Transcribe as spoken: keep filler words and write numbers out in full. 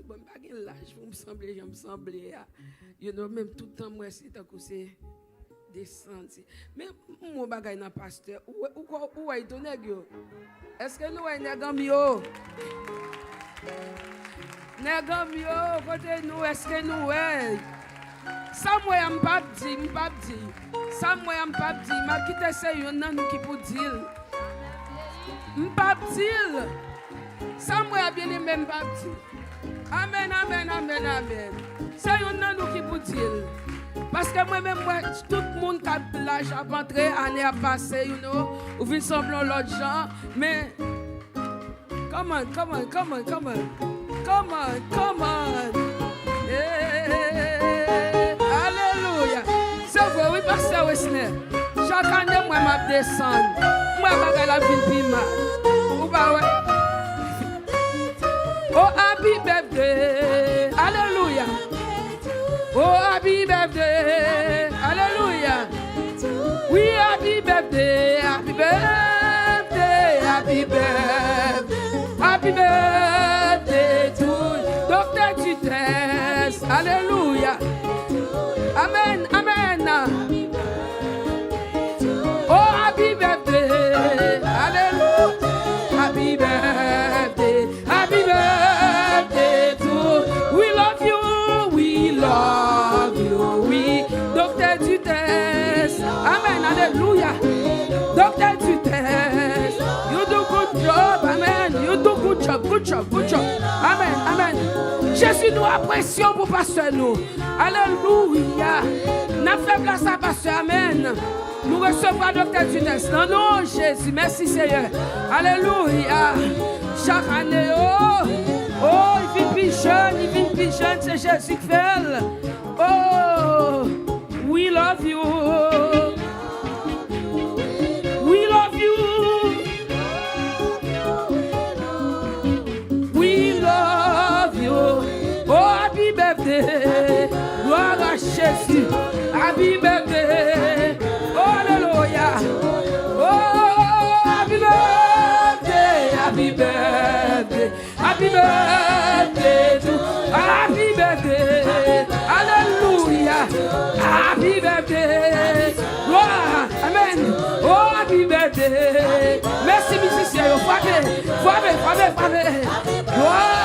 Bon, m pa gen laj pou m sanble jan m sanble a. You know, menm tout tan m wè se tankou se desann. Se, men m wè yon bagay nan pastè. Ou wè, ou kwè, ou wè tou nèg yo. Èske nou wè nèg anm yo? Nèg anm yo, kote nou, èske nou wè? Sa m wè a, m p ap di, m p ap di. Sa m wè a, m p ap di. M ap kite se youn nan nou ki pou di l. M p ap di l. Sa m wè a, byeneme, m p ap di. Amèn, amèn, amèn, amèn. Se youn nan nou ki pou di l. Paske mwen menm, mwen, tout moun k ap la j ap antre, ane ap pase, you know, ou vin sanble yon lòt jan, men, come on, come on, come on, come on. Come on, come on. Hey, alelouya. Se vre, wi, pastè Wesner. Chak ane, mwen, m ap desann. Mwen, bagay la vin pi mal. Ou pa wè? Oh, happy birthday. Alelouya. Oh, happy birthday. Alelouya. Oui, happy birthday, happy birthday, happy birthday, happy birthday to Doktè Dutens. Alelouya. Amèn, amèn. Oh, happy birthday. Alelouya. Happy birthday. Happy birthday to, we love you, we love you, we, Doktè Dutens. Amèn, alelouya. Doktè Dutens, you do good job, amèn. You do good job, good job, good job. Amèn, amèn. Jezi, nou apresye w pou pastè nou. Alelouya. N ap fè plas a pastè, amèn. Nou resevwa Doktè Dutens nan non Jezi. Mèsi, Seyè. Alelouya. Chak ane, oh, oh, li vin pi jèn, li vin pi jèn. Se Jezi k fè l. Oh, we love you. We love you. We love you. Oh, happy birthday. Gloire à Jésus. Happy birthday. Oh, alelouya. Oh, happy birthday. Happy birthday. Happy birthday to, happy birthday. Alelouya. Happy birthday. Gloire. Amèn. Oh, happy birthday. Mèsi, mizisyen yo. Frape, frape, frape, frape. Gloire.